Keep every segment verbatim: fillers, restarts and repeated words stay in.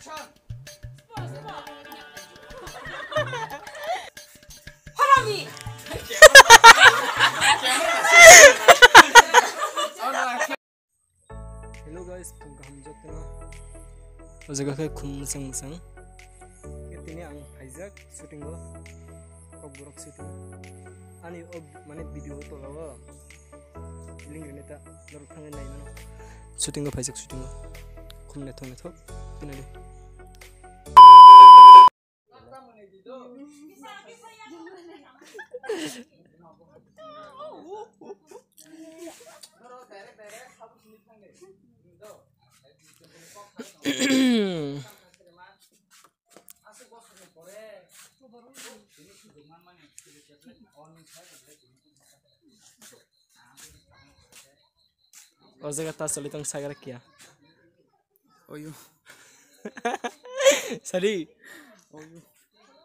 Follow me. Hello guys, phung kaham jotono. O jaga khe khum mwchang mwchang. Khe tini ang phaijak shooting o, kokborok shooting. Ani o mane video tola o link rwna ta norok thangwi nai mano. Shooting o phaijak shooting o. Khum naithok naithok tini de. O jaga ta choli tong sagar kia. Oyu. Sadi. Oyu.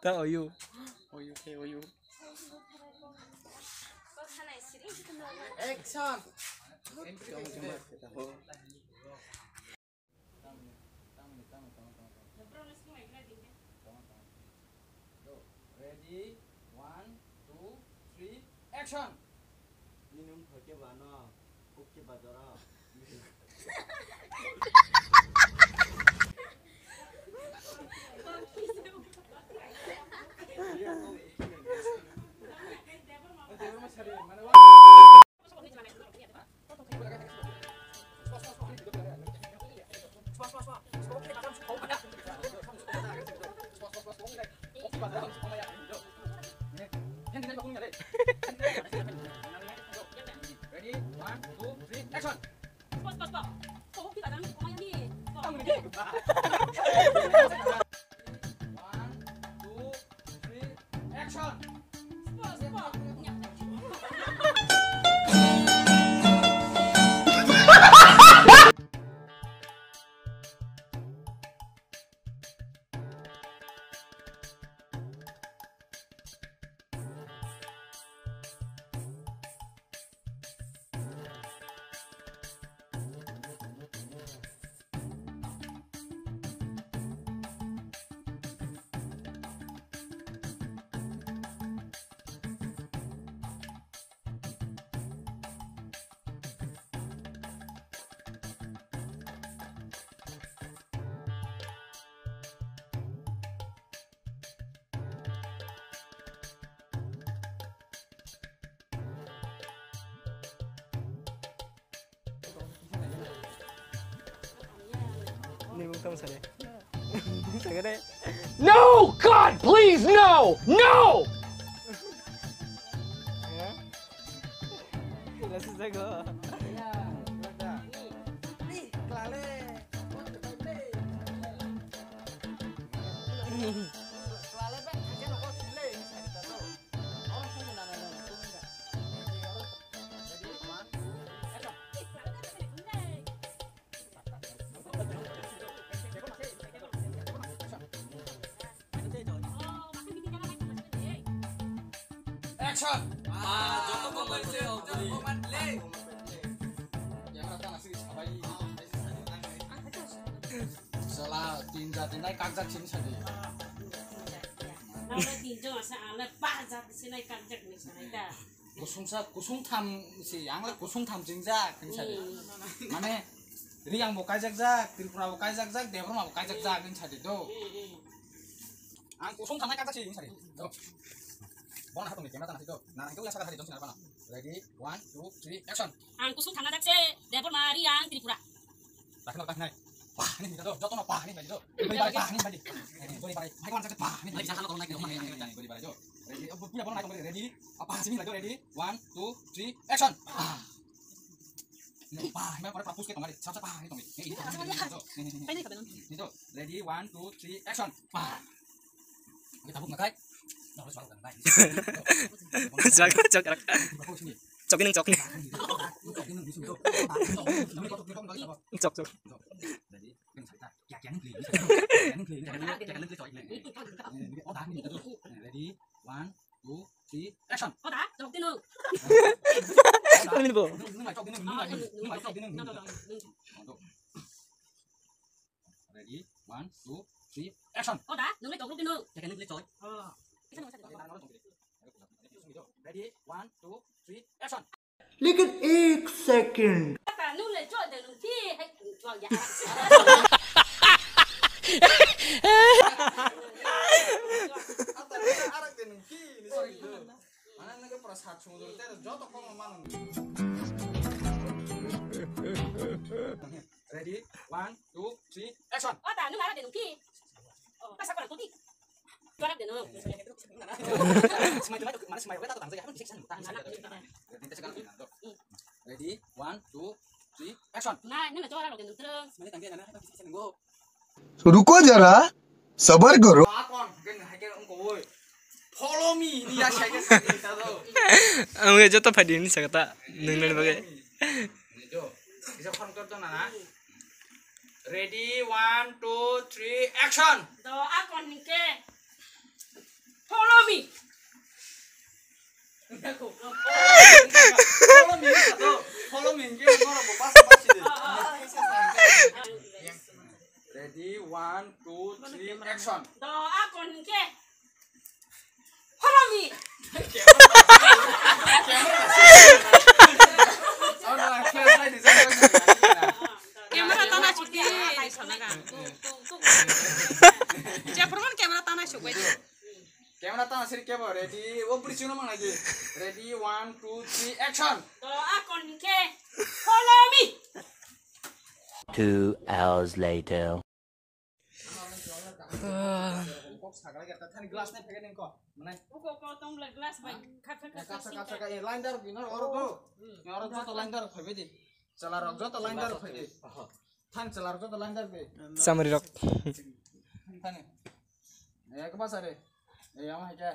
Ta oyu. Oyu ke oyu. Action. Ready, one, two, three, action! Nini wngkha khe bano, kuk khe bajora. Ready, one, two, three, action! One, two, three, action! Ni bung tong sare. Sagade. No, God, please, no! No! Ya. Lasu jago. Action! Ah, joto ko mari se, joto ko mari le. Yang rata nasi sabai. Sala tin jati nai kagja chini sadi. Nang tin jong asa ale pa jati sinai kagja ni sanai ta. Kusung sa, kusung tham si, ang le kusung tham jingjak, hinsa de. Hmm. Mane, Reang bo kaijak jak, Tripura bo kaijak jak, Debbarma bo kaijak jak, hinsa de do. Hmm, hmm. Ang kusung thangnai kajak si, hinsa de do. Bona hatung ni camera tang si do. Na, ang kau ya sakar hari jong sinar pana. Ready, one, two, three, action. Ang kusung thangnai jak se, Debbarma, Reang, Tripura. Lakhno lakhno. Pah, ni do, joto no pah, ni do. Bari bari, pah, ni bari. Bari bari, mai kwan sa pah, ni bari. Bari bari do. Ready, oh, punya bola naik, ready. Apa sini lagi, ready? One, two, three, action. Pah. Ni pah, ni pore pah, push ke tong, sab se pah, ni tong. Ni, ni, ni, ni, ni, ni, ni, ni. Ready, one, two, three, action. Pah. Oke, tabuk ngakai. Nah, harus malu kan, baik. Chok, chok, chok. Chok ini, chok ini. Chok, chok. Ready? Ready, one, two, three, action. Kau dah, jawab dulu. Kau ni bo. Nung, nung, nung, nung, nung, nung, nung, nung, nung. Ready? One, two, three, action. Oda, nungni tokro dino. Keke nungni choi. Oh. Ready, one, two, three, action. लेकिन एक second. Oda, nungni choi de nung ti, hai, choi ya. Arak de nung ti, ni soi do. Mana nungni pura sat sung do, ter joto kong mano. Ready, one, two, three, action. Oda, nung arak de nung ti. Oh, pasa ko nung ti. Arak de nung. Smile, smile, mana smile, wala ta tang sa ya, habang bisik san, tang sa ya. Ready, one, two, three, action. Nai, nana chora rok denu treng. Mane tangke nana habang bisik san go. रुको जरा, सबर करो। Akon gen hake ungko woi. Follow me ni ya sai ke sai ta do. Ang joto phadi ni sakata. Nung nani bagai. Ni do. Bisa phone kar do nana. Ready, one, two, three, action. Do akon hingke. Follow me. Follow me, follow me, hingke norok bo basa basi de. Ready, one, two, three, action. Do akon hingke. Follow me. Camera tana chukdi. Jepurman camera tana chukbai. Camera tana siri kebo ready. O buri chino mang lagi. Ready, one, two, three, action. To akon ke. Follow me. Two hours later. Kok sagra gata thani glass nai phege nengko. Manai. Uko ko tong bla glass bai. Kap kap kap kap kap. Line dar bino oro do. Oro do to line dar phebe di. Chala rok joto line dar phebe. Than chala rok joto line dar be. Samari rok. Thani. Ek basa re. E ama ke.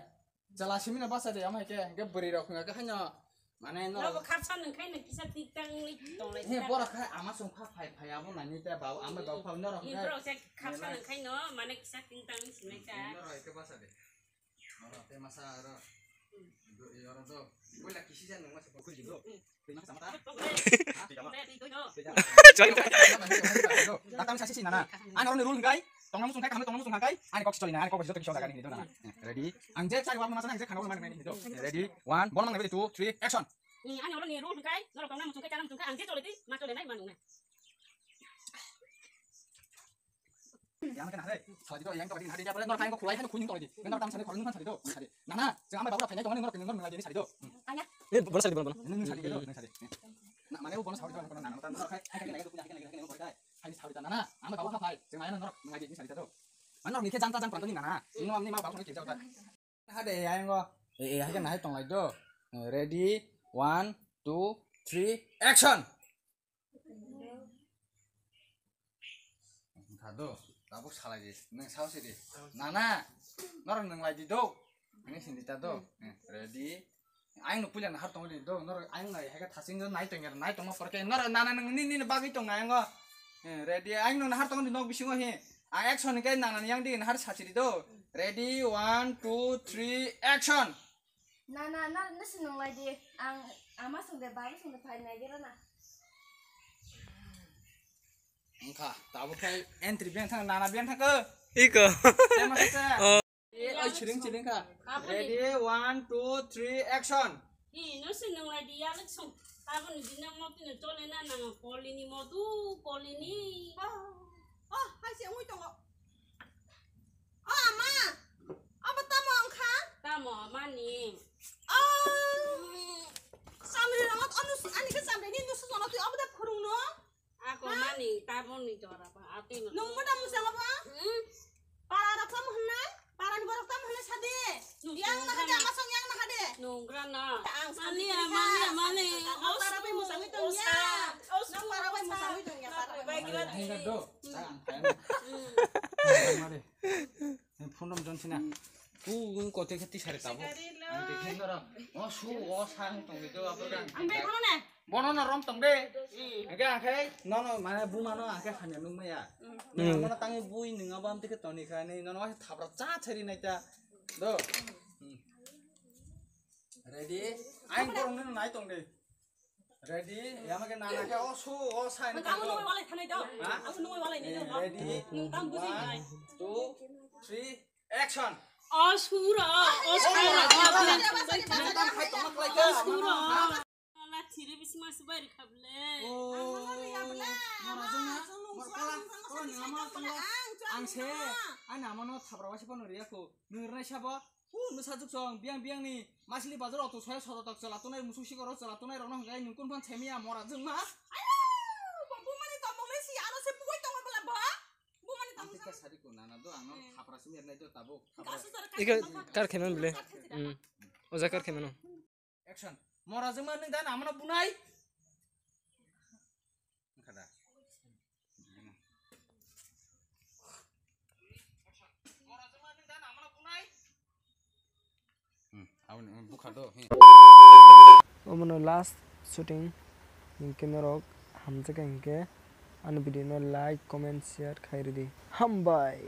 Chala simi na basa de ama ke. Ke buri rok nga ke hanya. Mane no. Nobo khapsa nang khai na kisa tik tang ni tong lai. He bora khai ama song kha phai phai abo nani ta bau ama bau phau no rok. Ni bro se khapsa nang khai no mane kisa tik tang ni sinai ta. No rok ke basa de. Oro te masa oro. Do oro do. Koila kisi jan nang masa ko kuji do. Te masa mata. Tang sasi si nana. Ano rule ngai. Tong namu sungkai kamu tong namu sungkai. Ani kok soli na ani kok joto kisi jaga ni do na. Ready? Ang je chai wak masa nang je khana wak mani ni do. Ready? One. Bol mang na two, three, action. Ani oro ni rule ngai. Noro tong namu sungkai kana sungkai ang je chole di ma chole nai manu nai. Yang kena hai, sadi do, yang tadi hari dia boleh nor kain ko khulai hai khun tong di. Nor tam sadi khorun sadi do. Sadi. Nana, jeng ama babu phai nai tong nor nor ngai di sadi do. Anya. Eh, bola sadi bola bola. Nung sadi do, nung sadi. Na mane bola sadi do, nor nana tam nor khai khai khai nai do punya khai nai khai nai khai. Hai sadi nana, ama babu phai, jeng aya nor ngai di sadi do. Mana ni ke jang ta jang pranto ni nana. Ni ma ni ma babu ni ke jang ta. Hade, ayango. Eh, eh, hai kan hai tong lai do. Eh, ready, one, two, three, action. Thado, tabuk salai di. Nang sao si di. Nana, norok nang lai di do. Ini sindi ta do. Eh, ready. Aing no puila nahar tong di do. Norok aing nai hai ka thasing do nai tong yar, nai tong ma porke. Norok nana nang ni ni bagwi tong ayango. Eh, ready. Aing no nahar tong di nok bisingo hi. A action ke nana yang di nahar sachiri do. Ready, one, two, three, action. Na na na na si nung lai di. Ang ama sung de babu sung de phai nai gero na. Engkha, tabo khai entry beng thang nana beng thang ko. Iko. Tema kata. Oh. Eh, oi chiring chiring kha. Apa ni? Ready, one, two, three, action. Hi, no si nung lai di ya lek sung. Tabo ni dinang mo tino chole na nang kolini mo du kolini. Oh, oh, hai si ngui tongo. O ama, abo tamo wngkha? Tamo mani? O, samri rwngo, o nus-, ani khe samri ni nusu jono twi obo de phwrwngno? Ako mani, taboni jora ba, atwi no. Nung moda muchang obo? Hmm? Para rok tamo hwnwi? Para ni borok tamo hwnwi sadi? Yang nahade, ama song yang nahade? Nungra na. Ang mani, mani, mani. Para bai muchangwi tong ya. Nang para bai muchangwi tong ya, para bai. Hingga do. Phone rom jon sina. Ku ung kote khati sare tabo. Ang de khen doro. O su o sang tong de do abra. Ang bai kono ne. Bono no rom tong de. Age akhai no no mane buma no akhai khanya nung maya. Nung bono tangi bui nung abam tike toni khani no no thabra cha chari nai ta. Do. Ready? Aing borok nini nai tong de. Ready? Yama ke nana ke o su o sign. Nang kamu nungoi walai thanai do. Ha? Kamu nungoi walai ni do. Ready? Nung tam buji nai. One, two, three, action. O sura, o sura. Nung tam khai tongma khlai ka. O sura. Ala thiri bisma sibai rikable. Oh, mora jong na, mor kola, kola ni ama tongla. Ang se, ani ama no thabra wasi pano riya ko. Nung rnai sabo. Hu, nung sajuk song, biang biang ni. Masli bazar auto soya soto tok chala tunai, musuk sikoro chala tunai rok no hwnkhe nung kun phan semiya mora jong ma. Ayo, bo bumani tongmung le si aro se bugui tongma bela bo. Bumani tongmung. Ang tikka sari ko nana do, ang no thapra simi rnai do tabuk. Ika kar kheman bile. Hmm. Oja kar kheman. Action. Mora jong ma nung dan amano bunai. Kada. Omono last shooting hinkhe norok hamjakha hinkhe ani video no like, comment, share khai ridi. Hambai.